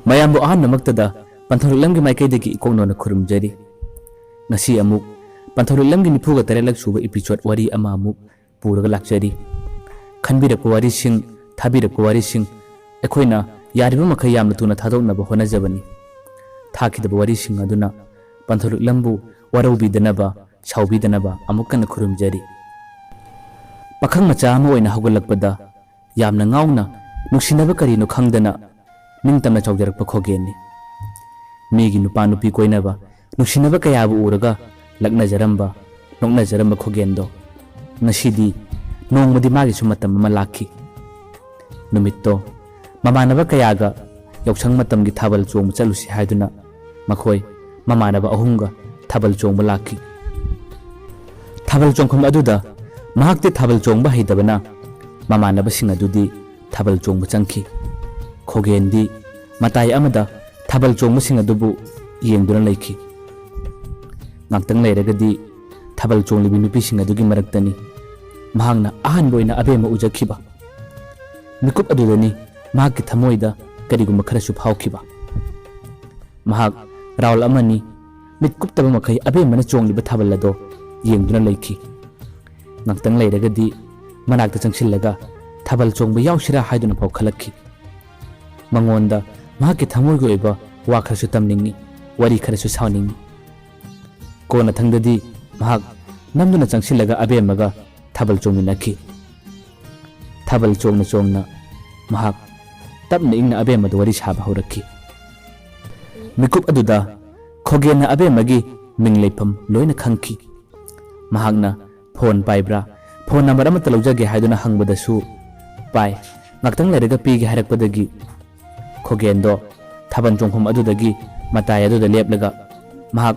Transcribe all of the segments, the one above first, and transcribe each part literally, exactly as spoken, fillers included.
ꯃꯌꯥꯝꯕꯨ ꯑꯍꯥꯟꯕꯃꯛꯇꯗ ꯄꯟꯊꯧꯔꯛꯂꯝꯒꯤ ꯃꯥꯏꯀꯩꯗꯒꯤ ꯏꯀꯣꯛꯅꯧꯅ ꯈꯨꯔꯨꯝꯖꯔꯤ꯫ ꯉꯁꯤ ꯑꯃꯨꯛ ꯄꯟꯊꯧꯔꯛꯂꯝꯒꯤ ꯅꯤꯐꯨꯒ ꯇꯔꯦꯠꯂꯛ ꯁꯨꯕ episode ꯋꯥꯔꯤ ꯑꯃ ꯑꯃꯨꯛ ꯄꯨꯔꯒ ꯂꯥꯛꯆꯔꯤ꯫ ꯈꯟꯕꯤꯔꯛꯄ ꯋꯥꯔꯤꯁꯤꯡ, ꯊꯥꯕꯤꯔꯛꯄ ꯋꯥꯔꯤꯁꯤꯡ ꯑꯩꯈꯣꯏꯅ ꯌꯥꯔꯤꯕ ꯃꯈꯩ ꯌꯥꯝꯅ ꯊꯨꯅ ꯊꯥꯗꯣꯛꯅꯕ ꯍꯣꯠꯅꯖꯕꯅꯤ꯫ ꯊꯥꯈꯤꯗꯕ ꯋꯥꯔꯤꯁꯤꯡ ꯑꯗꯨꯅ ꯄꯟꯊꯧꯔꯛꯂꯝꯕꯨ ꯋꯥꯔꯧꯕꯤꯗꯅꯕ, ꯁꯥꯎꯕꯤꯗꯅꯕ ꯑꯃꯨꯛ ꯍꯟꯅ ꯈꯨꯔꯨꯝꯖꯔꯤ꯫ ꯄꯥꯈꯪ ꯃꯆꯥ ꯑꯃ ꯑꯣꯏꯅ ꯍꯧꯒꯠꯂꯛꯄꯗ ꯌꯥꯝꯅ ꯉꯥꯎꯅ, ꯅꯨꯡꯁꯤꯅꯕ ꯀꯔꯤꯅꯣ ꯈꯪꯗꯅ ꯅꯤꯡꯇꯝꯅ ꯆꯥꯎꯖꯔꯛꯄ ꯈꯣꯒꯦꯟꯅꯤ꯫ ꯃꯤꯒꯤ ꯅꯨꯄꯥ ꯅꯨꯄꯤ ꯀꯣꯏꯅꯕ, ꯅꯨꯡꯁꯤꯅꯕ ꯀꯌꯥꯕꯨ ꯎꯔꯒ ꯂꯛꯅꯖꯔꯝꯕ, ꯅꯣꯛꯅꯖꯔꯝꯕ ꯈꯣꯒꯦꯟꯗꯣ ꯉꯁꯤꯗꯤ ꯅꯣꯡꯃꯗꯤ ꯃꯥꯒꯤꯁꯨ ꯃꯇꯝ ꯑꯃ ꯂꯥꯛꯈꯤ꯫ ꯅꯨꯃꯤꯠꯇꯣ ꯃꯃꯥꯟꯅꯕ ꯀꯌꯥꯒ ꯌꯥꯎꯁꯪ ꯃꯇꯝꯒꯤ ꯊꯥꯕꯜ ꯆꯣꯡꯕ ꯆꯠꯂꯨꯁꯤ ꯍꯥꯏꯗꯨꯅ ꯃꯈꯣꯏ ꯃꯃꯥꯟꯅꯕ ꯑꯍꯨꯝꯒ ꯊꯥꯕꯜ ꯆꯣꯡꯕ ꯂꯥꯛꯈꯤ꯫ ꯊꯥꯕꯜ ꯆꯣꯡꯐꯝ ꯑꯗꯨꯗ ꯃꯍꯥꯛꯇꯤ ꯊꯥꯕꯜ ꯆꯣꯡꯕ ꯍꯩꯇꯕꯅ ꯃꯃꯥꯟꯅꯕꯁꯤꯡ ꯑꯗꯨꯗꯤ ꯊꯥꯕꯜ ꯆꯣꯡꯕ ꯆꯪꯈꯤ꯫ ꯈꯣꯒꯦꯟꯗꯤ ꯃꯇꯥꯏ ꯑꯃꯗ ꯊꯥꯕꯜ ꯆꯣꯡꯕꯁꯤꯡ ꯑꯗꯨꯕꯨ ꯌꯦꯡꯗꯨꯅ ꯂꯩꯈꯤ꯫ ꯉꯥꯛꯇꯪ ꯂꯩꯔꯒꯗꯤ ꯊꯥꯕꯜ ꯆꯣꯡꯂꯤꯕꯤ ꯅꯨꯄꯤꯁꯤꯡ ꯑꯗꯨꯒꯤ ꯃꯔꯛꯇꯅꯤ ꯃꯍꯥꯛꯅ ꯑꯍꯥꯟꯕ ꯑꯣꯏꯅ ꯑꯕꯦꯝꯃ ꯎꯖꯈꯤꯕ꯫ ꯃꯤꯀꯨꯞ ꯑꯗꯨꯗꯅꯤ ꯃꯍꯥꯛꯀꯤ ꯊꯃꯣꯏꯗ ꯀꯔꯤꯒꯨꯝꯕ ꯈꯔꯁꯨ ꯐꯥꯎꯈꯤꯕ꯫ ꯃꯍꯥꯛ ꯔꯥꯎꯜ ꯑꯃꯅꯤ ꯃꯤꯠ ꯀꯨꯞꯇꯕ ꯃꯈꯩ ꯑꯕꯦꯝꯃꯅ ꯆꯣꯡꯂꯤꯕ ꯊꯥꯕꯜ ꯑꯗꯣ ꯌꯦꯡꯗꯨꯅ ꯂꯩꯈꯤ꯫ ꯉꯥꯛꯇꯪ ꯂꯩꯔꯒꯗꯤ ꯃꯅꯥꯛꯇ ꯆꯪꯁꯤꯜꯂꯒ ꯊꯥꯕꯜ ꯆꯣꯡꯕ ꯌꯥꯎꯁꯤꯔꯥ ꯍꯥꯏꯗꯨꯅ ꯐꯥꯎ ꯈꯜꯂꯛꯈꯤ꯫ ꯃꯉꯣꯟꯗ ꯃꯍꯥꯛꯀꯤ ꯊꯃꯣꯏꯒꯤ ꯑꯣꯏꯕ ꯋꯥ ꯈꯔꯁꯨ ꯇꯝꯅꯤꯡꯏ, ꯋꯥꯔꯤ ꯈꯔꯁꯨ ꯁꯥꯅꯤꯡꯏ꯫ ꯀꯣꯟꯅꯊꯪꯗꯗꯤ ꯃꯍꯥꯛ ꯅꯝꯗꯨꯅ ꯆꯪꯁꯤꯜꯂꯒ ꯑꯕꯦꯝꯃꯒ ꯊꯥꯕꯜ ꯆꯣꯡꯃꯤꯟꯅꯈꯤ꯫ ꯊꯥꯕꯜ ꯆꯣꯡꯅ ꯆꯣꯡꯅ ꯃꯍꯥꯛ ꯇꯞꯅ ꯏꯪꯅ ꯑꯕꯦꯝꯃꯗ ꯋꯥꯔꯤ ꯁꯥꯕ ꯍꯧꯔꯛꯈꯤ꯫ ꯃꯤꯀꯨꯞ ꯑꯗꯨꯗ ꯈꯣꯒꯦꯟꯅ ꯑꯕꯦꯝꯃꯒꯤ ꯃꯤꯡ ꯂꯩꯐꯝ ꯂꯣꯏꯅ ꯈꯪꯈꯤ꯫ ꯃꯍꯥꯛꯅ ꯐꯣꯟ ꯄꯥꯏꯕ꯭ꯔꯥ, ꯐꯣꯟ ꯅꯝꯕꯔ ꯑꯃꯠꯇ ꯂꯧꯖꯒꯦ ꯍꯥꯏꯗꯨꯅ ꯍꯪꯕꯗꯁꯨ ꯄꯥꯏ, ꯉꯥꯛꯇꯪ ꯂꯩꯔꯒ ꯄꯤꯒꯦ ꯍꯥꯏꯔꯛꯄꯗꯒꯤ ꯈꯣꯒꯦꯟꯗꯣ ꯊꯥꯕꯜ ꯆꯣꯡꯐꯝ ꯑꯗꯨꯗꯒꯤ ꯃꯇꯥꯏ ꯑꯗꯨꯗ ꯂꯦꯞꯂꯒ ꯃꯍꯥꯛ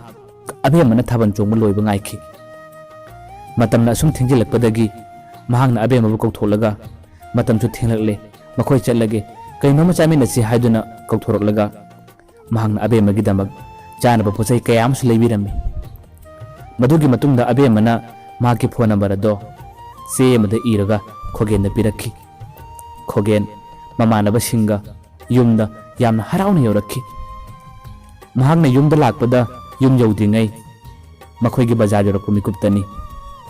ꯑꯕꯦꯝꯃꯅ ꯊꯥꯕꯜ ꯆꯣꯡꯕ ꯂꯣꯏꯕ ꯉꯥꯏꯈꯤ꯫ ꯃꯇꯝꯅ ꯑꯁꯨꯝ ꯊꯦꯡꯖꯤꯜꯂꯛꯄꯗꯒꯤ ꯃꯍꯥꯛꯅ ꯑꯕꯦꯝꯃꯕꯨ ꯀꯧꯊꯣꯛꯂꯒ, "ꯃꯇꯝꯁꯨ ꯊꯦꯡꯂꯛꯂꯦ, ꯃꯈꯣꯏ ꯆꯠꯂꯒꯦ, ꯀꯩꯅꯣꯝꯃ ꯆꯥꯃꯤꯟꯅꯁꯤ" ꯍꯥꯏꯗꯨꯅ ꯀꯧꯊꯣꯔꯛꯂꯒ ꯃꯍꯥꯛꯅ ꯑꯕꯦꯝꯃꯒꯤꯗꯃꯛ ꯆꯥꯅꯕ ꯄꯣꯠ ꯆꯩ ꯀꯌꯥ ꯑꯃꯁꯨ ꯂꯩꯕꯤꯔꯝꯃꯤ꯫ ꯃꯗꯨꯒꯤ ꯃꯇꯨꯡꯗ ꯑꯕꯦꯝꯃꯅ ꯃꯍꯥꯛꯀꯤ ꯐꯣꯟ ꯅꯝꯕꯔ ꯑꯗꯣ ꯆꯦ ꯑꯃꯗ ꯏꯔꯒ ꯈꯣꯒꯦꯟꯗ ꯄꯤꯔꯛꯈꯤ꯫ ꯈꯣꯒꯦꯟ ꯃꯃꯥꯟꯅꯕꯁꯤꯡꯒ ꯌꯨꯝꯗ ꯌꯥꯝꯅ ꯍꯔꯥꯎꯅ ꯌꯧꯔꯛꯈꯤ꯫ ꯃꯍꯥꯛꯅ ꯌꯨꯝꯗ ꯂꯥꯛꯄꯗ ꯌꯨꯝ ꯌꯧꯗ꯭ꯔꯤꯉꯩ ꯃꯈꯣꯏꯒꯤ ꯕꯖꯥꯔ ꯌꯧꯔꯛꯄ ꯃꯤꯀꯨꯞꯇꯅꯤ꯫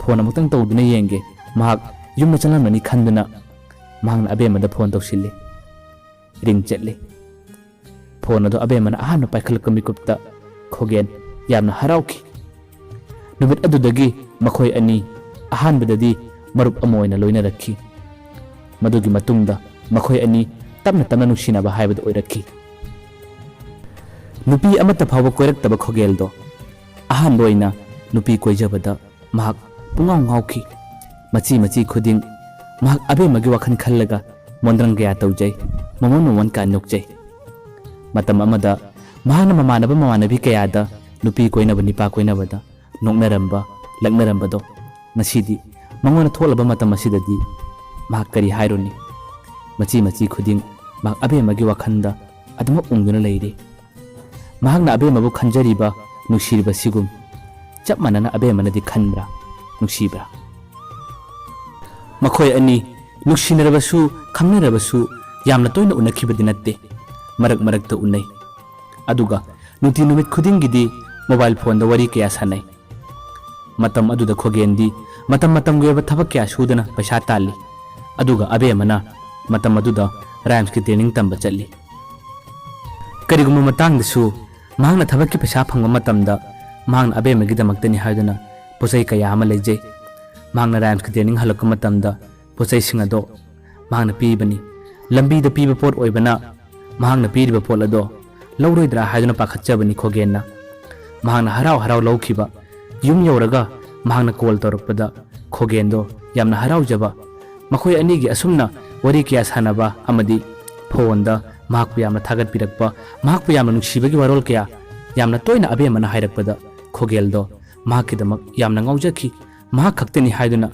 ꯐꯣꯟ ꯑꯃꯨꯛꯇꯪ ꯇꯧꯗꯨꯅ ꯌꯦꯡꯒꯦ, ꯃꯍꯥꯛ ꯌꯨꯝꯗ ꯆꯪꯂꯝꯂꯅꯤ ꯈꯟꯗꯨꯅ ꯃꯍꯥꯛꯅ ꯑꯕꯦꯝꯃꯗ ꯐꯣꯟ ꯇꯧꯁꯤꯜꯂꯤ꯫ ꯔꯤꯡ ꯆꯠꯂꯤ꯫ ꯐꯣꯟ ꯑꯗꯨ ꯑꯕꯦꯝꯃꯅ ꯑꯍꯥꯟꯕ ꯄꯥꯏꯈꯠꯂꯛꯄ ꯃꯤꯀꯨꯞꯇ ꯈꯣꯒꯦꯟ ꯌꯥꯝꯅ ꯍꯔꯥꯎꯈꯤ꯫ ꯅꯨꯃꯤꯠ ꯑꯗꯨꯗꯒꯤ ꯃꯈꯣꯏ ꯑꯅꯤ ꯑꯍꯥꯟꯕꯗꯗꯤ ꯃꯔꯨꯞ ꯑꯃ ꯑꯣꯏꯅ ꯂꯣꯏꯅꯔꯛꯈꯤ꯫ ꯃꯗꯨꯒꯤ ꯃꯇꯨꯡꯗ ꯃꯈꯣꯏ ꯑꯅꯤ ꯇꯞꯅ ꯇꯞꯅ ꯅꯨꯡꯁꯤꯅꯕ ꯍꯥꯏꯕꯗꯨ ꯑꯣꯏꯔꯛꯈꯤ꯫ ꯅꯨꯄꯤ ꯑꯃꯠꯇ ꯐꯥꯎꯕ ꯀꯣꯏꯔꯛꯇꯕ ꯈꯣꯒꯦꯜꯗꯣ ꯑꯍꯥꯟꯕ ꯑꯣꯏꯅ ꯅꯨꯄꯤ ꯀꯣꯏꯖꯕꯗ ꯃꯍꯥꯛ ꯄꯨꯡꯉꯥꯎ ꯉꯥꯎꯈꯤ꯫ ꯃꯆꯤ ꯃꯆꯤ ꯈꯨꯗꯤꯡ ꯃꯍꯥꯛ ꯑꯕꯦꯝꯃꯒꯤ ꯋꯥꯈꯜ ꯈꯜꯂꯒ ꯃꯣꯟꯗ꯭ꯔꯪ ꯀꯌꯥ ꯇꯧꯖꯩ, ꯃꯃꯣꯟ ꯃꯃꯣꯟ ꯀꯌꯥ ꯅꯣꯛꯆꯩ꯫ ꯃꯇꯝ ꯑꯃꯗ ꯃꯍꯥꯛꯅ ꯃꯃꯥꯟꯅꯕ ꯃꯃꯥꯟꯅꯕꯤ ꯀꯌꯥꯗ ꯅꯨꯄꯤ ꯀꯣꯏꯅꯕ ꯅꯤꯄꯥ ꯀꯣꯏꯅꯕꯗ ꯅꯣꯛꯅꯔꯝꯕ, ꯂꯛꯅꯔꯝꯕꯗꯣ ꯉꯁꯤꯗꯤ ꯃꯉꯣꯟꯗ ꯊꯣꯛꯂꯕ ꯃꯇꯝ ꯑꯁꯤꯗꯗꯤ ꯃꯍꯥꯛ ꯀꯔꯤ ꯍꯥꯏꯔꯨꯅꯤ? ꯃꯆꯤ ꯃꯆꯤ ꯈꯨꯗꯤꯡ ꯃꯍꯥꯛ ꯑꯕꯦꯝꯃꯒꯤ ꯋꯥꯈꯜꯗ ꯑꯗꯨꯃꯛ ꯎꯪꯗꯨꯅ ꯂꯩꯔꯤ꯫ ꯃꯍꯥꯛꯅ ꯑꯕꯦꯝꯃꯕꯨ ꯈꯟꯖꯔꯤꯕ, ꯅꯨꯡꯁꯤꯔꯤꯕꯁꯤꯒꯨꯝ ꯆꯞ ꯃꯥꯟꯅꯅ ꯑꯕꯦꯝꯃꯅꯗꯤ ꯈꯟꯕ꯭ꯔꯥ, ꯅꯨꯡꯁꯤꯕ꯭ꯔꯥ? ꯃꯈꯣꯏ ꯑꯅꯤ ꯅꯨꯡꯁꯤꯅꯔꯕꯁꯨ, ꯈꯪꯅꯔꯕꯁꯨ ꯌꯥꯝꯅ ꯇꯣꯏꯅ ꯎꯅꯈꯤꯕꯗꯤ ꯅꯠꯇꯦ꯫ ꯃꯔꯛ ꯃꯔꯛꯇ ꯎꯅꯩ꯫ ꯑꯗꯨꯒ ꯅꯨꯡꯇꯤ ꯅꯨꯃꯤꯠ ꯈꯨꯗꯤꯡꯒꯤꯗꯤ ꯃꯣꯕꯥꯏꯜ ꯐꯣꯟꯗ ꯋꯥꯔꯤ ꯀꯌꯥ ꯁꯥꯟꯅꯩ꯫ ꯃꯇꯝ ꯑꯗꯨꯗ ꯈꯣꯒꯦꯟꯗꯤ ꯃꯇꯝ ꯃꯇꯝꯒꯤ ꯑꯣꯏꯕ ꯊꯕꯛ ꯀꯌꯥ ꯁꯨꯗꯨꯅ ꯄꯩꯁꯥ ꯇꯥꯜꯂꯤ꯫ ꯑꯗꯨꯒ ꯑꯕꯦꯝꯃꯅ ꯃꯇꯝ ꯑꯗꯨꯗ ꯔꯥꯏꯝꯁꯀꯤ ꯇ꯭ꯔꯦꯅꯤꯡ ꯇꯝꯕ ꯆꯠꯂꯤ꯫ ꯀꯔꯤꯒꯨꯝꯕ ꯃꯇꯥꯡꯗꯁꯨ ꯃꯍꯥꯛꯅ ꯊꯕꯛꯀꯤ ꯄꯩꯁꯥ ꯐꯪꯕ ꯃꯇꯝꯗ ꯃꯍꯥꯛꯅ ꯑꯕꯦꯝꯃꯒꯤꯗꯃꯛꯇꯅꯤ ꯍꯥꯏꯗꯨꯅ ꯄꯣꯠꯆꯩ ꯀꯌꯥ ꯑꯃ ꯂꯩꯖꯩ꯫ ꯃꯍꯥꯛꯅ ꯔꯥꯏꯝꯁꯀꯤ ꯇ꯭ꯔꯦꯅꯤꯡ ꯍꯜꯂꯛꯄ ꯃꯇꯝꯗ ꯄꯣꯠꯆꯩꯁꯤꯡ ꯑꯗꯣ ꯃꯍꯥꯛꯅ ꯄꯤꯕꯅꯤ꯫ ꯂꯝꯕꯤꯗ ꯄꯤꯕ ꯄꯣꯠ ꯑꯣꯏꯕꯅ ꯃꯍꯥꯛꯅ ꯄꯤꯔꯤꯕ ꯄꯣꯠ ꯑꯗꯣ ꯂꯧꯔꯣꯏꯗ꯭ꯔꯥ ꯍꯥꯏꯗꯨꯅ ꯄꯥꯈꯠꯆꯕꯅꯤ ꯈꯣꯒꯦꯟꯅ꯫ ꯃꯍꯥꯛꯅ ꯍꯔꯥꯎ ꯍꯔꯥꯎ ꯂꯧꯈꯤꯕ꯫ ꯌꯨꯝ ꯌꯧꯔꯒ ꯃꯍꯥꯛꯅ ꯀꯣꯜ ꯇꯧꯔꯛꯄꯗ ꯈꯣꯒꯦꯟꯗꯣ ꯌꯥꯝꯅ ꯍꯔꯥꯎꯖꯕ꯫ ꯃꯈꯣꯏ ꯑꯅꯤꯒꯤ ꯑꯁꯨꯝꯅ ꯋꯥꯔꯤ ꯀꯌꯥ ꯁꯥꯟꯅꯕ ꯑꯃꯗꯤ ꯐꯣꯟꯗ ꯃꯍꯥꯛꯄꯨ ꯌꯥꯝꯅ ꯊꯥꯒꯠꯄꯤꯔꯛꯄ, ꯃꯍꯥꯛꯄꯨ ꯌꯥꯝꯅ ꯅꯨꯡꯁꯤꯕꯒꯤ ꯋꯥꯔꯣꯜ ꯀꯌꯥ ꯌꯥꯝꯅ ꯇꯣꯏꯅ ꯑꯕꯦꯝꯃꯅ ꯍꯥꯏꯔꯛꯄꯗ ꯈꯣꯒꯦꯜꯗꯣ ꯃꯍꯥꯛꯀꯤꯗꯃꯛ ꯌꯥꯝꯅ ꯉꯥꯎꯖꯈꯤ꯫ ꯃꯍꯥꯛ ꯈꯛꯇꯅꯤ ꯍꯥꯏꯗꯨꯅ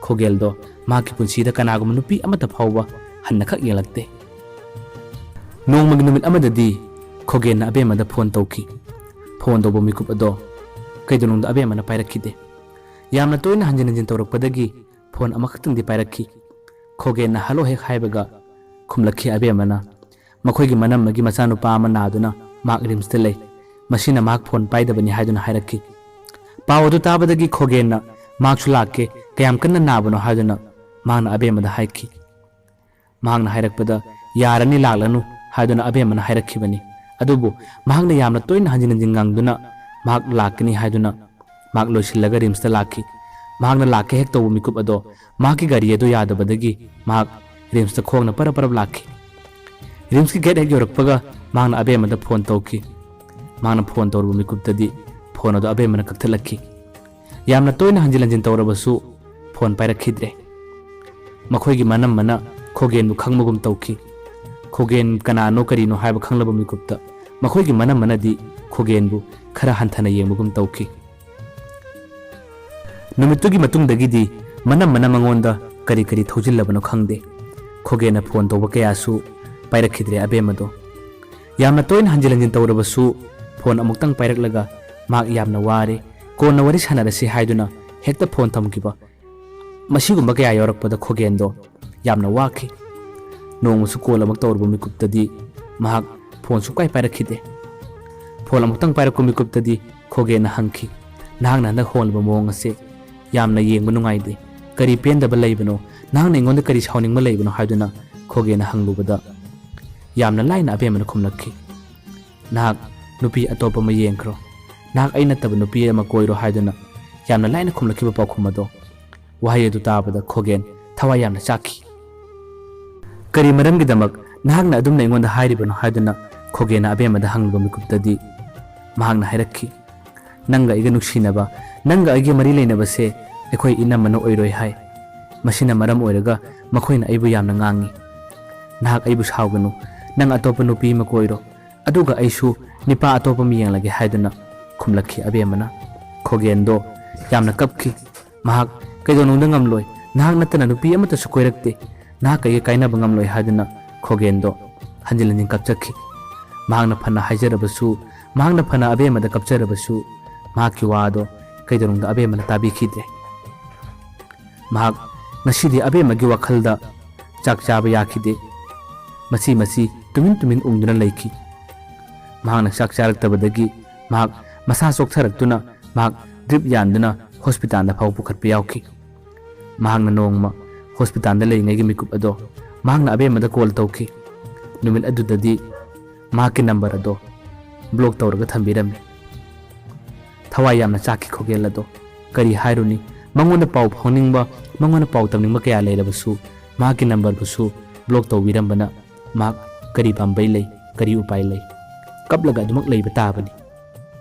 ꯈꯣꯒꯦꯜꯗꯣ ꯃꯍꯥꯛꯀꯤ ꯄꯨꯟꯁꯤꯗ ꯀꯅꯥꯒꯨꯝꯕ ꯅꯨꯄꯤ ꯑꯃꯠꯇ ꯐꯥꯎꯕ ꯍꯟꯅ ꯈꯛ ꯌꯦꯡꯂꯛꯇꯦ꯫ ꯅꯣꯡꯃꯒꯤ ꯅꯨꯃꯤꯠ ꯑꯃꯗꯗꯤ ꯈꯣꯒꯦꯟꯅ ꯑꯕꯦꯝꯃꯗ ꯐꯣꯟ ꯇꯧꯈꯤ꯫ ꯐꯣꯟ ꯇꯧꯕ ꯃꯤꯀꯨꯞ ꯑꯗꯣ ꯀꯩꯗꯧꯅꯨꯡꯗ ꯑꯕꯦꯝꯃꯅ ꯄꯥꯏꯔꯛꯈꯤꯗꯦ꯫ ꯌꯥꯝꯅ ꯇꯣꯏꯅ ꯍꯟꯖꯤꯟ ꯍꯟꯖꯤꯟ ꯇꯧꯔꯛꯄꯗꯒꯤ ꯐꯣꯟ ꯑꯃꯈꯛꯇꯪꯗꯤ ꯄꯥꯏꯔꯛꯈꯤ꯫ ꯈꯣꯒꯦꯟꯅ "ꯍꯜꯂꯣ" ꯍꯦꯛ ꯍꯥꯏꯕꯒ ꯈꯨꯝꯂꯛꯈꯤ ꯑꯕꯦꯝꯃꯅ, ꯃꯈꯣꯏꯒꯤ ꯃꯅꯝꯃꯒꯤ ꯃꯆꯥꯅꯨꯄꯥ ꯑꯃ ꯅꯥꯗꯨꯅ ꯃꯍꯥꯛ ꯔꯤꯝꯁꯇ ꯂꯩ꯫ ꯃꯁꯤꯅ ꯃꯍꯥꯛ ꯐꯣꯟ ꯄꯥꯏꯗꯕꯅꯤ ꯍꯥꯏꯗꯨꯅ ꯍꯥꯏꯔꯛꯈꯤ꯫ ꯄꯥꯎ ꯑꯗꯨ ꯇꯥꯕꯗꯒꯤ ꯈꯣꯒꯦꯟꯅ ꯃꯍꯥꯛꯁꯨ ꯂꯥꯛꯀꯦ, ꯀꯌꯥꯝ ꯀꯟꯅ ꯅꯥꯕꯅꯣ ꯍꯥꯏꯗꯨꯅ ꯃꯍꯥꯛꯅ ꯑꯕꯦꯝꯃꯗ ꯍꯥꯏꯈꯤ꯫ ꯃꯍꯥꯛꯅ ꯍꯥꯏꯔꯛꯄꯗ, "ꯌꯥꯔꯅꯤ, ꯂꯥꯛꯂꯅꯨ" ꯍꯥꯏꯗꯨꯅ ꯑꯕꯦꯝꯃꯅ ꯍꯥꯏꯔꯛꯈꯤꯕꯅꯤ꯫ ꯑꯗꯨꯕꯨ ꯃꯍꯥꯛꯅ ꯌꯥꯝꯅ ꯇꯣꯏꯅ ꯍꯟꯖꯤꯟ ꯍꯟꯖꯤꯟ ꯉꯥꯡꯗꯨꯅ ꯃꯍꯥꯛ ꯂꯥꯛꯀꯅꯤ ꯍꯥꯏꯗꯨꯅ ꯃꯍꯥꯛ ꯂꯣꯏꯁꯤꯜꯂꯒ ꯔꯤꯝꯁꯇ ꯂꯥꯛꯈꯤ꯫ ꯃꯍꯥꯛꯅ ꯂꯥꯛꯀꯦ ꯍꯦꯛ ꯇꯧꯕ ꯃꯤꯀꯨꯞ ꯑꯗꯣ ꯃꯍꯥꯛꯀꯤ ꯒꯥꯔꯤ ꯑꯗꯨ ꯌꯥꯗꯕꯗꯒꯤ ꯃꯍꯥꯛ ꯔꯤꯝꯁꯇ ꯈꯣꯡꯅ ꯄꯔꯞ ꯄꯔꯞ ꯂꯥꯛꯈꯤ꯫ ꯔꯤꯝꯁꯀꯤ ꯒꯦꯠ ꯍꯦꯛ ꯌꯧꯔꯛꯄꯒ ꯃꯍꯥꯛꯅ ꯑꯕꯦꯝꯃꯗ ꯐꯣꯟ ꯇꯧꯈꯤ꯫ ꯃꯍꯥꯛꯅ ꯐꯣꯟ ꯇꯧꯔꯨꯕ ꯃꯤꯀꯨꯞꯇꯗꯤ ꯐꯣꯟ ꯑꯗꯨ ꯑꯕꯦꯝꯃꯅ ꯀꯛꯊꯠꯂꯛꯈꯤ꯫ ꯌꯥꯝꯅ ꯇꯣꯏꯅ ꯍꯟꯖꯤꯟ ꯍꯟꯖꯤꯟ ꯇꯧꯔꯕꯁꯨ ꯐꯣꯟ ꯄꯥꯏꯔꯛꯈꯤꯗ꯭ꯔꯦ꯫ ꯃꯈꯣꯏꯒꯤ ꯃꯅꯝꯃꯅ ꯈꯣꯒꯦꯟꯕꯨ ꯈꯪꯕꯒꯨꯝ ꯇꯧꯈꯤ꯫ ꯈꯣꯒꯦꯟ ꯀꯅꯥꯅꯣ ꯀꯔꯤꯅꯣ ꯍꯥꯏꯕ ꯈꯪꯂꯕ ꯃꯤꯀꯨꯞꯇ ꯃꯈꯣꯏꯒꯤ ꯃꯅꯝꯃꯅꯗꯤ ꯈꯣꯒꯦꯟꯕꯨ ꯈꯔ ꯍꯟꯊꯅ ꯌꯦꯡꯕꯒꯨꯝ ꯇꯧꯈꯤ꯫ ꯅꯨꯃꯤꯠꯇꯨꯒꯤ ꯃꯇꯨꯡꯗꯒꯤꯗꯤ ꯃꯅꯝꯃꯅ ꯃꯉꯣꯟꯗ ꯀꯔꯤ ꯀꯔꯤ ꯊꯧꯖꯤꯜꯂꯕꯅꯣ ꯈꯪꯗꯦ꯫ ꯈꯣꯒꯦꯟꯅ ꯐꯣꯟ ꯇꯧꯕ ꯀꯌꯥꯁꯨ ꯄꯥꯏꯔꯛꯈꯤꯗ꯭ꯔꯦ ꯑꯕꯦꯝꯃꯗꯣ꯫ ꯌꯥꯝꯅ ꯇꯣꯏꯅ ꯍꯟꯖꯤꯟ ꯍꯟꯖꯤꯟ ꯇꯧꯔꯕꯁꯨ ꯐꯣꯟ ꯑꯃꯨꯛꯇꯪ ꯄꯥꯏꯔꯛꯂꯒ ꯃꯍꯥꯛ ꯌꯥꯝꯅ ꯋꯥꯔꯦ, ꯀꯣꯟꯅ ꯋꯥꯔꯤ ꯁꯥꯟꯅꯔꯁꯤ ꯍꯥꯏꯗꯨꯅ ꯍꯦꯛꯇ ꯐꯣꯟ ꯊꯝꯈꯤꯕ꯫ ꯃꯁꯤꯒꯨꯝꯕ ꯀꯌꯥ ꯌꯥꯎꯔꯛꯄꯗ ꯈꯣꯒꯦꯟꯗꯣ ꯌꯥꯝꯅ ꯋꯥꯈꯤ꯫ ꯅꯣꯡꯃꯁꯨ ꯀꯣꯜ ꯑꯃꯨꯛ ꯇꯧꯔꯨꯕ ꯃꯤꯀꯨꯞꯇꯗꯤ ꯃꯍꯥꯛ ꯐꯣꯟ ꯁꯨꯡꯄꯥꯏ ꯄꯥꯏꯔꯛꯈꯤꯗꯦ꯫ ꯐꯣꯟ ꯑꯃꯨꯛꯇꯪ ꯄꯥꯏꯔꯛꯄ ꯃꯤꯀꯨꯞꯇꯗꯤ ꯈꯣꯒꯦꯟꯅ ꯍꯪꯈꯤ, "ꯅꯍꯥꯛꯅ ꯍꯟꯗꯛ ꯍꯣꯡꯂꯤꯕ ꯃꯑꯣꯡ ꯑꯁꯦ ꯌꯥꯝꯅ ꯌꯦꯡꯕ ꯅꯨꯡꯉꯥꯏꯇꯦ꯫ ꯀꯔꯤ ꯄꯦꯟꯗꯕ ꯂꯩꯕꯅꯣ? ꯅꯍꯥꯛꯅ ꯑꯩꯉꯣꯟꯗ ꯀꯔꯤ ꯁꯥꯎꯅꯤꯡꯕ ꯂꯩꯕꯅꯣ?" ꯍꯥꯏꯗꯨꯅ ꯈꯣꯒꯦꯟꯅ ꯍꯪꯂꯨꯕꯗ ꯌꯥꯝꯅ ꯂꯥꯏꯅ ꯑꯕꯦꯝꯃꯅ ꯈꯨꯝꯂꯛꯈꯤ, "ꯅꯍꯥꯛ ꯅꯨꯄꯤ ꯑꯇꯣꯞꯄ ꯑꯃ ꯌꯦꯡꯈ꯭ꯔꯣ꯫ ꯅꯍꯥꯛ ꯑꯩ ꯅꯠꯇꯕ ꯅꯨꯄꯤ ꯑꯃ ꯀꯣꯏꯔꯣ" ꯍꯥꯏꯗꯨꯅ ꯌꯥꯝꯅ ꯂꯥꯏꯅ ꯈꯨꯝꯂꯛꯈꯤꯕ ꯄꯥꯎꯈꯨꯝ ꯑꯗꯣ꯫ ꯋꯥꯍꯩ ꯑꯗꯨ ꯇꯥꯕꯗ ꯈꯣꯒꯦꯟ ꯊꯋꯥꯏ ꯌꯥꯝꯅ ꯆꯥꯛꯈꯤ꯫ "ꯀꯔꯤ ꯃꯔꯝꯒꯤꯗꯃꯛ ꯅꯍꯥꯛꯅ ꯑꯗꯨꯝꯅ ꯑꯩꯉꯣꯟꯗ ꯍꯥꯏꯔꯤꯕꯅꯣ?" ꯍꯥꯏꯗꯨꯅ ꯈꯣꯒꯦꯟꯅ ꯑꯕꯦꯝꯃꯗ ꯍꯪꯂꯨꯕ ꯃꯤꯀꯨꯞꯇꯗꯤ ꯃꯍꯥꯛꯅ ꯍꯥꯏꯔꯛꯈꯤ, "ꯅꯪꯒ ꯑꯩꯒ ꯅꯨꯡꯁꯤꯅꯕ, ꯅꯪꯒ ꯑꯩꯒ ꯃꯔꯤ ꯂꯩꯅꯕꯁꯦ ꯑꯩꯈꯣꯏ ꯏꯅꯝꯃꯅ ꯑꯣꯏꯔꯣꯏ ꯍꯥꯏ꯫ ꯃꯁꯤꯅ ꯃꯔꯝ ꯑꯣꯏꯔꯒ ꯃꯈꯣꯏꯅ ꯑꯩꯕꯨ ꯌꯥꯝꯅ ꯉꯥꯡꯉꯤ꯫ ꯅꯍꯥꯛ ꯑꯩꯕꯨ ꯁꯥꯎꯒꯅꯨ, ꯅꯪ ꯑꯇꯣꯞꯄ ꯅꯨꯄꯤ ꯑꯃ ꯀꯣꯏꯔꯣ, ꯑꯗꯨꯒ ꯑꯩꯁꯨ ꯅꯤꯄꯥ ꯑꯇꯣꯞꯄ ꯑꯃ ꯌꯦꯡꯂꯒꯦ" ꯍꯥꯏꯗꯨꯅ ꯈꯨꯝꯂꯛꯈꯤ ꯑꯕꯦꯝꯃꯅ꯫ ꯈꯣꯒꯦꯟꯗꯣ ꯌꯥꯝꯅ ꯀꯞꯈꯤ꯫ ꯃꯍꯥꯛ ꯀꯩꯗꯧꯅꯨꯡꯗ ꯉꯝꯂꯣꯏ, ꯅꯍꯥꯛ ꯅꯠꯇꯅ ꯅꯨꯄꯤ ꯑꯃꯠꯇꯁꯨ ꯀꯣꯏꯔꯛꯇꯦ, ꯅꯍꯥꯛ ꯑꯩꯒ ꯀꯥꯏꯅꯕ ꯉꯝꯂꯣꯏ ꯍꯥꯏꯗꯨꯅ ꯈꯣꯒꯦꯟꯗꯣ ꯍꯟꯖꯤꯟ ꯍꯟꯖꯤꯟ ꯀꯞꯆꯈꯤ꯫ ꯃꯍꯥꯛꯅ ꯐꯅ ꯍꯥꯏꯖꯔꯕꯁꯨ, ꯃꯍꯥꯛꯅ ꯐꯅ ꯑꯕꯦꯝꯃꯗ ꯀꯞꯆꯔꯕꯁꯨ, ꯃꯍꯥꯛꯀꯤ ꯋꯥ ꯑꯗꯣ ꯀꯩꯗꯧꯅꯨꯡꯗ ꯑꯕꯦꯝꯃꯅ ꯇꯥꯕꯤꯈꯤꯗ꯭ꯔꯦ꯫ ꯃꯍꯥꯛ ꯉꯁꯤꯗꯤ ꯑꯕꯦꯝꯃꯒꯤ ꯋꯥꯈꯜꯗ ꯆꯥꯛ ꯆꯥꯕ ꯌꯥꯈꯤꯗꯦ꯫ ꯃꯁꯤ ꯃꯁꯤ ꯇꯨꯃꯤꯟ ꯇꯨꯃꯤꯟ ꯎꯪꯗꯨꯅ ꯂꯩꯈꯤ꯫ ꯃꯍꯥꯛꯅ ꯆꯥꯛ ꯆꯥꯔꯛꯇꯕꯗꯒꯤ ꯃꯍꯥꯛ ꯃꯁꯥ ꯆꯣꯛꯊꯔꯛꯇꯨꯅ ꯃꯍꯥꯛ ꯗ꯭ꯔꯤꯞ ꯌꯥꯟꯗꯨꯅ ꯍꯣꯁꯄꯤꯇꯥꯜꯗ ꯐꯥꯎꯕ ꯄꯨꯈꯠꯄ ꯌꯥꯎꯈꯤ꯫ ꯃꯍꯥꯛꯅ ꯅꯣꯡꯃ ꯍꯣꯁꯄꯤꯇꯥꯜꯗ ꯂꯩꯔꯤꯉꯩꯒꯤ ꯃꯤꯀꯨꯞ ꯑꯗꯣ ꯃꯍꯥꯛꯅ ꯑꯕꯦꯝꯃꯗ ꯀꯣꯜ ꯇꯧꯈꯤ꯫ ꯅꯨꯃꯤꯠ ꯑꯗꯨꯗꯗꯤ ꯃꯍꯥꯛꯀꯤ ꯅꯝꯕꯔ ꯑꯗꯣ ꯕ꯭ꯂꯣꯛ ꯇꯧꯔꯒ ꯊꯝꯕꯤꯔꯝꯃꯤ꯫ ꯊꯋꯥꯏ ꯌꯥꯝꯅ ꯆꯥꯛꯈꯤ ꯈꯣꯒꯦꯜ ꯑꯗꯣ꯫ ꯀꯔꯤ ꯍꯥꯏꯔꯨꯅꯤ? ꯃꯉꯣꯟꯗ ꯄꯥꯎ ꯐꯥꯎꯅꯤꯡꯕ, ꯃꯉꯣꯟꯗ ꯄꯥꯎ ꯇꯝꯅꯤꯡꯕ ꯀꯌꯥ ꯂꯩꯔꯕꯁꯨ ꯃꯍꯥꯛꯀꯤ ꯅꯝꯕꯔꯕꯨꯁꯨ ꯕ꯭ꯂꯣꯛ ꯇꯧꯕꯤꯔꯝꯕꯅ ꯃꯍꯥꯛ ꯀꯔꯤ ꯄꯥꯝꯕꯩ ꯂꯩ, ꯀꯔꯤ ꯎꯄꯥꯏ ꯂꯩ? ꯀꯞꯂꯒ ꯑꯗꯨꯃꯛ ꯂꯩꯕ ꯇꯥꯕꯅꯤ꯫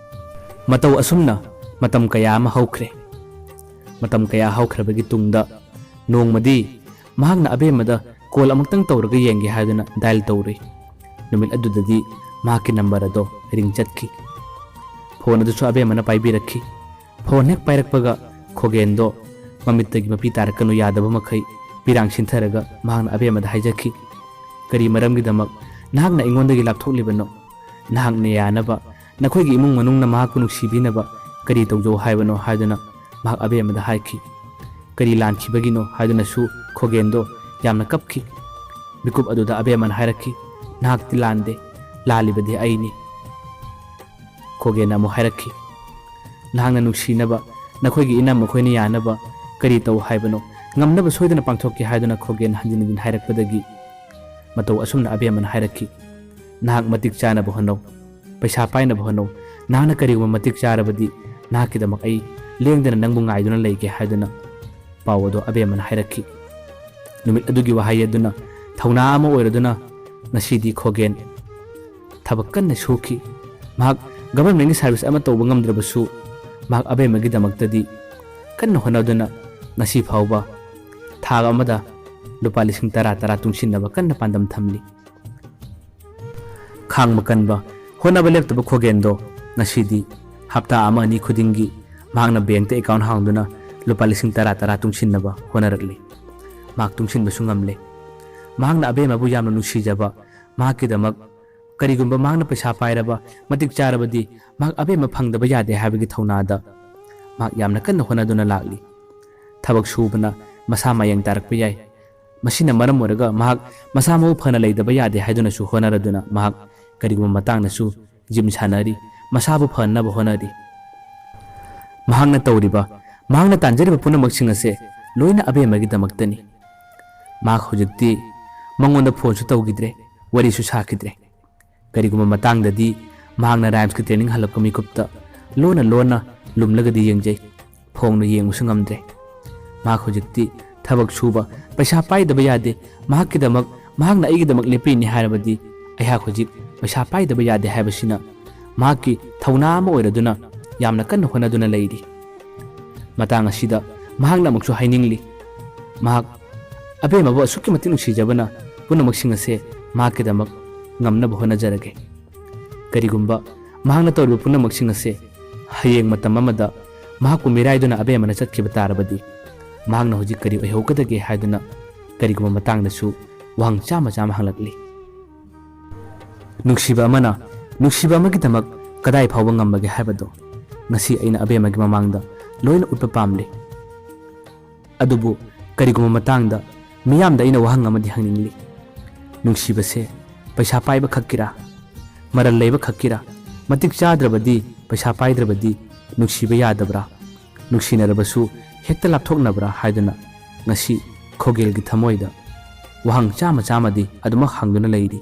ꯃꯇꯧ ꯑꯁꯨꯝꯅ ꯃꯇꯝ ꯀꯌꯥ ꯑꯃ ꯍꯧꯈ꯭ꯔꯦ꯫ ꯃꯇꯝ ꯀꯌꯥ ꯍꯧꯈ꯭ꯔꯕꯒꯤ ꯇꯨꯡꯗ ꯅꯣꯡꯃꯗꯤ ꯃꯍꯥꯛꯅ ꯑꯕꯦꯝꯃꯗ ꯀꯣꯜ ꯑꯃꯨꯛꯇꯪ ꯇꯧꯔꯒ ꯌꯦꯡꯒꯦ ꯍꯥꯏꯗꯨꯅ ꯗꯥꯏꯜ ꯇꯧꯔꯨꯏ꯫ ꯅꯨꯃꯤꯠ ꯑꯗꯨꯗꯗꯤ ꯃꯍꯥꯛꯀꯤ ꯅꯝꯕꯔ ꯑꯗꯣ ꯔꯤꯡ ꯆꯠꯈꯤ꯫ ꯐꯣꯟ ꯑꯗꯨꯁꯨ ꯑꯕꯦꯝꯃꯅ ꯄꯥꯏꯕꯤꯔꯛꯈꯤ꯫ ꯐꯣꯟ ꯍꯦꯛ ꯄꯥꯏꯔꯛꯄꯒ ꯈꯣꯒꯦꯟꯗꯣ ꯃꯃꯤꯠꯇꯒꯤ ꯃꯄꯤ ꯇꯥꯔꯛꯀꯅꯨ ꯌꯥꯗꯕ ꯃꯈꯩ ꯄꯤꯔꯥꯡ ꯁꯤꯟꯊꯔꯒ ꯃꯍꯥꯛꯅ ꯑꯕꯦꯝꯃꯗ ꯍꯥꯏꯖꯈꯤ, "ꯀꯔꯤ ꯃꯔꯝꯒꯤꯗꯃꯛ ꯅꯍꯥꯛꯅ ꯑꯩꯉꯣꯟꯗꯒꯤ ꯂꯥꯞꯊꯣꯛꯂꯤꯕꯅꯣ? ꯅꯍꯥꯛꯅ ꯌꯥꯅꯕ, ꯅꯈꯣꯏꯒꯤ ꯏꯃꯨꯡ ꯃꯅꯨꯡꯅ ꯃꯍꯥꯛꯄꯨ ꯅꯨꯡꯁꯤꯕꯤꯅꯕ ꯀꯔꯤ ꯇꯧꯖꯧ ꯍꯥꯏꯕꯅꯣ?" ꯍꯥꯏꯗꯨꯅ ꯃꯍꯥꯛ ꯑꯕꯦꯝꯃꯗ ꯍꯥꯏꯈꯤ꯫ "ꯀꯔꯤ ꯂꯥꯟꯈꯤꯕꯒꯤꯅꯣ?" ꯍꯥꯏꯗꯨꯅꯁꯨ ꯈꯣꯒꯦꯟꯗꯣ ꯌꯥꯝꯅ ꯀꯞꯈꯤ꯫ ꯃꯤꯀꯨꯞ ꯑꯗꯨꯗ ꯑꯕꯦꯝꯃꯅ ꯍꯥꯏꯔꯛꯈꯤ, "ꯅꯍꯥꯛꯇꯤ ꯂꯥꯟꯗꯦ, ꯂꯥꯜꯂꯤꯕꯗꯤ ꯑꯩꯅꯤ꯫" ꯈꯣꯒꯦꯟꯅ ꯑꯃꯨꯛ ꯍꯥꯏꯔꯛꯈꯤ, "ꯅꯍꯥꯛꯅ ꯅꯨꯡꯁꯤꯅꯕ, ꯅꯈꯣꯏꯒꯤ ꯏꯅꯝꯃ ꯃꯈꯣꯏꯅ ꯌꯥꯅꯕ ꯀꯔꯤ ꯇꯧ ꯍꯥꯏꯕꯅꯣ? ꯉꯝꯅꯕ ꯁꯣꯏꯗꯅ ꯄꯥꯡꯊꯣꯛꯀꯦ," ꯍꯥꯏꯗꯨꯅ ꯈꯣꯒꯦꯟ ꯍꯟꯖꯤꯟ ꯍꯟꯖꯤꯟ ꯍꯥꯏꯔꯛꯄꯗꯒꯤ ꯃꯇꯧ ꯑꯁꯨꯝꯅ ꯑꯕꯦꯝꯃꯅ ꯍꯥꯏꯔꯛꯈꯤ, "ꯅꯍꯥꯛ ꯃꯇꯤꯛ ꯆꯥꯅꯕ ꯍꯣꯠꯅꯧ, ꯄꯩꯁꯥ ꯄꯥꯏꯅꯕ ꯍꯣꯠꯅꯧ꯫ ꯅꯍꯥꯛꯅ ꯀꯔꯤꯒꯨꯝꯕ ꯃꯇꯤꯛ ꯆꯥꯔꯕꯗꯤ ꯅꯍꯥꯛꯀꯤꯗꯃꯛ ꯑꯩ ꯂꯦꯡꯗꯅ ꯅꯪꯕꯨ ꯉꯥꯏꯗꯨꯅ ꯂꯩꯒꯦ," ꯍꯥꯏꯗꯨꯅ ꯄꯥꯎ ꯑꯗꯨ ꯑꯕꯦꯝꯃꯅ ꯍꯥꯏꯔꯛꯈꯤ꯫ ꯅꯨꯃꯤꯠ ꯑꯗꯨꯒꯤ ꯋꯥꯍꯩ ꯑꯗꯨꯅ ꯊꯧꯅꯥ ꯑꯃ ꯑꯣꯏꯔꯗꯨꯅ ꯉꯁꯤꯗꯤ ꯈꯣꯒꯦꯟ ꯊꯕꯛ ꯀꯟꯅ ꯁꯨꯈꯤ꯫ ꯃꯍꯥꯛ ꯒꯚꯔꯟꯃꯦꯟꯒꯤ ꯁꯥꯔꯚꯤꯁ ꯑꯃ ꯇꯧꯕ ꯉꯝꯗ꯭ꯔꯕꯁꯨ, ꯃꯍꯥꯛ ꯑꯕꯦꯝꯃꯒꯤꯗꯃꯛꯇꯗꯤ ꯀꯟꯅ ꯍꯣꯠꯅꯗꯨꯅ ꯉꯁꯤ ꯐꯥꯎꯕ ꯊꯥ ꯑꯃꯗ ꯂꯨꯄꯥ ꯂꯤꯁꯤꯡ ꯇꯔꯥ ꯇꯔꯥ ꯇꯨꯡꯁꯤꯟꯅꯕ ꯀꯟꯅ ꯄꯥꯟꯗꯝ ꯊꯝꯂꯤ꯫ ꯈꯥꯡꯕ ꯀꯟꯕ, ꯍꯣꯠꯅꯕ ꯂꯦꯞꯇꯕ ꯈꯣꯒꯦꯟꯗꯣ ꯉꯁꯤꯗꯤ ꯍꯞꯇꯥ ꯑꯃ ꯑꯅꯤ ꯈꯨꯗꯤꯡꯒꯤ ꯃꯍꯥꯛꯅ ꯕꯦꯡꯛꯇ ꯑꯦꯀꯥꯎꯟ ꯍꯥꯡꯗꯨꯅ ꯂꯨꯄꯥ ꯂꯤꯁꯤꯡ ꯇꯔꯥ ꯇꯔꯥ ꯇꯨꯡꯁꯤꯟꯅꯕ ꯍꯣꯠꯅꯔꯛꯂꯤ꯫ ꯃꯍꯥꯛ ꯇꯨꯡꯁꯤꯟꯕꯁꯨ ꯉꯝꯂꯦ꯫ ꯃꯍꯥꯛꯅ ꯑꯕꯦꯝꯃꯕꯨ ꯌꯥꯝꯅ ꯅꯨꯡꯁꯤꯖꯕ, ꯃꯍꯥꯛꯀꯤꯗꯃꯛ ꯀꯔꯤꯒꯨꯝꯕ ꯃꯍꯥꯛꯅ ꯄꯩꯁꯥ ꯄꯥꯏꯔꯕ, ꯃꯇꯤꯛ ꯆꯥꯔꯕꯗꯤ ꯃꯍꯥꯛ ꯑꯕꯦꯝꯃ ꯐꯪꯗꯕ ꯌꯥꯗꯦ ꯍꯥꯏꯕꯒꯤ ꯊꯧꯅꯥꯗ ꯃꯍꯥꯛ ꯌꯥꯝꯅ ꯀꯟꯅ ꯍꯣꯠꯅꯗꯨꯅ ꯂꯥꯛꯂꯤ꯫ ꯊꯕꯛ ꯁꯨꯕꯅ ꯃꯁꯥ ꯃꯌꯦꯡ ꯇꯥꯔꯛꯄ ꯌꯥꯏ꯫ ꯃꯁꯤꯅ ꯃꯔꯝ ꯑꯣꯏꯔꯒ ꯃꯍꯥꯛ ꯃꯁꯥ ꯃꯎ ꯐꯅ ꯂꯩꯇꯕ ꯌꯥꯗꯦ ꯍꯥꯏꯗꯨꯅꯁꯨ ꯍꯣꯠꯅꯔꯗꯨꯅ ꯃꯍꯥꯛ ꯀꯔꯤꯒꯨꯝꯕ ꯃꯇꯥꯡꯗꯁꯨ ꯖꯤꯝ ꯁꯥꯟꯅꯔꯤ, ꯃꯁꯥꯕꯨ ꯐꯍꯟꯅꯕ ꯍꯣꯠꯅꯔꯤ꯫ ꯃꯍꯥꯛꯅ ꯇꯧꯔꯤꯕ, ꯃꯍꯥꯛꯅ ꯇꯥꯟꯖꯔꯤꯕ ꯄꯨꯝꯅꯃꯛꯁꯤꯡ ꯑꯁꯦ ꯂꯣꯏꯅ ꯑꯕꯦꯝꯃꯒꯤꯗꯃꯛꯇꯅꯤ꯫ ꯃꯍꯥꯛ ꯍꯧꯖꯤꯛꯇꯤ ꯃꯉꯣꯟꯗ ꯐꯣꯟꯁꯨ ꯇꯧꯈꯤꯗ꯭ꯔꯦ, ꯋꯥꯔꯤꯁꯨ ꯁꯥꯈꯤꯗ꯭ꯔꯦ꯫ ꯀꯔꯤꯒꯨꯝꯕ ꯃꯇꯥꯡꯗꯗꯤ ꯃꯍꯥꯛꯅ ꯔꯥꯏꯝꯁꯀꯤ ꯇ꯭ꯔꯦꯅꯤꯡ ꯍꯜꯂꯛꯄ ꯃꯤꯀꯨꯞꯇ ꯂꯣꯟꯅ ꯂꯣꯟꯅ ꯂꯨꯝꯂꯒꯗꯤ ꯌꯦꯡꯖꯩ꯫ ꯐꯣꯡꯅ ꯌꯦꯡꯕꯁꯨ ꯉꯝꯗ꯭ꯔꯦ꯫ ꯃꯍꯥꯛ ꯍꯧꯖꯤꯛꯇꯤ ꯊꯕꯛ ꯁꯨꯕ, ꯄꯩꯁꯥ ꯄꯥꯏꯗꯕ ꯌꯥꯗꯦ꯫ ꯃꯍꯥꯛꯀꯤꯗꯃꯛ, ꯃꯍꯥꯛꯅ ꯑꯩꯒꯤꯗꯃꯛ ꯂꯦꯞꯄꯤꯅꯤ ꯍꯥꯏꯔꯕꯗꯤ ꯑꯩꯍꯥꯛ ꯍꯧꯖꯤꯛ ꯄꯩꯁꯥ ꯄꯥꯏꯗꯕ ꯌꯥꯗꯦ ꯍꯥꯏꯕꯁꯤꯅ ꯃꯍꯥꯛꯀꯤ ꯊꯧꯅꯥ ꯑꯃ ꯑꯣꯏꯔꯗꯨꯅ ꯌꯥꯝꯅ ꯀꯟꯅ ꯍꯣꯠꯅꯗꯨꯅ ꯂꯩꯔꯤ꯫ ꯃꯇꯥꯡ ꯑꯁꯤꯗ ꯃꯍꯥꯛꯅ ꯑꯃꯨꯛꯁꯨ ꯍꯥꯏꯅꯤꯡꯂꯤ, ꯃꯍꯥꯛ ꯑꯕꯦꯝꯃꯕꯨ ꯑꯁꯨꯛꯀꯤ ꯃꯇꯤꯛ ꯅꯨꯡꯁꯤꯖꯕꯅ ꯄꯨꯝꯅꯃꯛꯁꯤꯡ ꯑꯁꯦ ꯃꯍꯥꯛꯀꯤꯗꯃꯛ ꯉꯝꯅꯕ ꯍꯣꯠꯅꯖꯔꯒꯦ꯫ ꯀꯔꯤꯒꯨꯝꯕ ꯃꯍꯥꯛꯅ ꯇꯧꯔꯤꯕ ꯄꯨꯝꯅꯃꯛꯁꯤꯡ ꯑꯁꯦ ꯍꯌꯦꯡ ꯃꯇꯝ ꯑꯃꯗ ꯃꯍꯥꯛꯄꯨ ꯃꯤꯔꯥꯏꯗꯨꯅ ꯑꯕꯦꯝꯃꯅ ꯆꯠꯈꯤꯕ ꯇꯥꯔꯕꯗꯤ ꯃꯍꯥꯛꯅ ꯍꯧꯖꯤꯛ ꯀꯔꯤ ꯑꯣꯏꯍꯧꯒꯗꯒꯦ ꯍꯥꯏꯗꯨꯅ ꯀꯔꯤꯒꯨꯝꯕ ꯃꯇꯥꯡꯗꯁꯨ ꯋꯥꯍꯪ ꯆꯥꯝꯃ ꯆꯥꯝꯃ ꯍꯪꯂꯛꯂꯤ꯫ ꯅꯨꯡꯁꯤꯕ ꯑꯃꯅ ꯅꯨꯡꯁꯤꯕ ꯑꯃꯒꯤꯗꯃꯛ ꯀꯗꯥꯏ ꯐꯥꯎꯕ ꯉꯝꯕꯒꯦ ꯍꯥꯏꯕꯗꯣ ꯉꯁꯤ ꯑꯩꯅ ꯑꯕꯦꯝꯃꯒꯤ ꯃꯃꯥꯡꯗ ꯂꯣꯏꯅ ꯎꯠꯄ ꯄꯥꯝꯂꯤ꯫ ꯑꯗꯨꯕꯨ ꯀꯔꯤꯒꯨꯝꯕ ꯃꯇꯥꯡꯗ ꯃꯤꯌꯥꯝꯗ ꯑꯩꯅ ꯋꯥꯍꯪ ꯑꯃꯗꯤ ꯍꯪꯅꯤꯡꯂꯤ꯫ ꯅꯨꯡꯁꯤꯕꯁꯦ ꯄꯩꯁꯥ ꯄꯥꯏꯕ ꯈꯛꯀꯤꯔꯥ? ꯃꯔꯜ ꯂꯩꯕ ꯈꯛꯀꯤꯔꯥ? ꯃꯇꯤꯛ ꯆꯥꯗ꯭ꯔꯕꯗꯤ, ꯄꯩꯁꯥ ꯄꯥꯏꯗ꯭ꯔꯕꯗꯤ ꯅꯨꯡꯁꯤꯕ ꯌꯥꯗꯕ꯭ꯔꯥ? ꯅꯨꯡꯁꯤꯅꯔꯕꯁꯨ ꯍꯦꯛꯇ ꯂꯥꯞꯊꯣꯛꯅꯕ꯭ꯔꯥ ꯍꯥꯏꯗꯨꯅ ꯉꯁꯤ ꯈꯣꯒꯦꯜꯒꯤ ꯊꯃꯣꯏꯗ ꯋꯥꯍꯪ ꯆꯥꯝꯃ ꯆꯥꯝꯃꯗꯤ ꯑꯗꯨꯃꯛ ꯍꯪꯗꯨꯅ ꯂꯩꯔꯤ꯫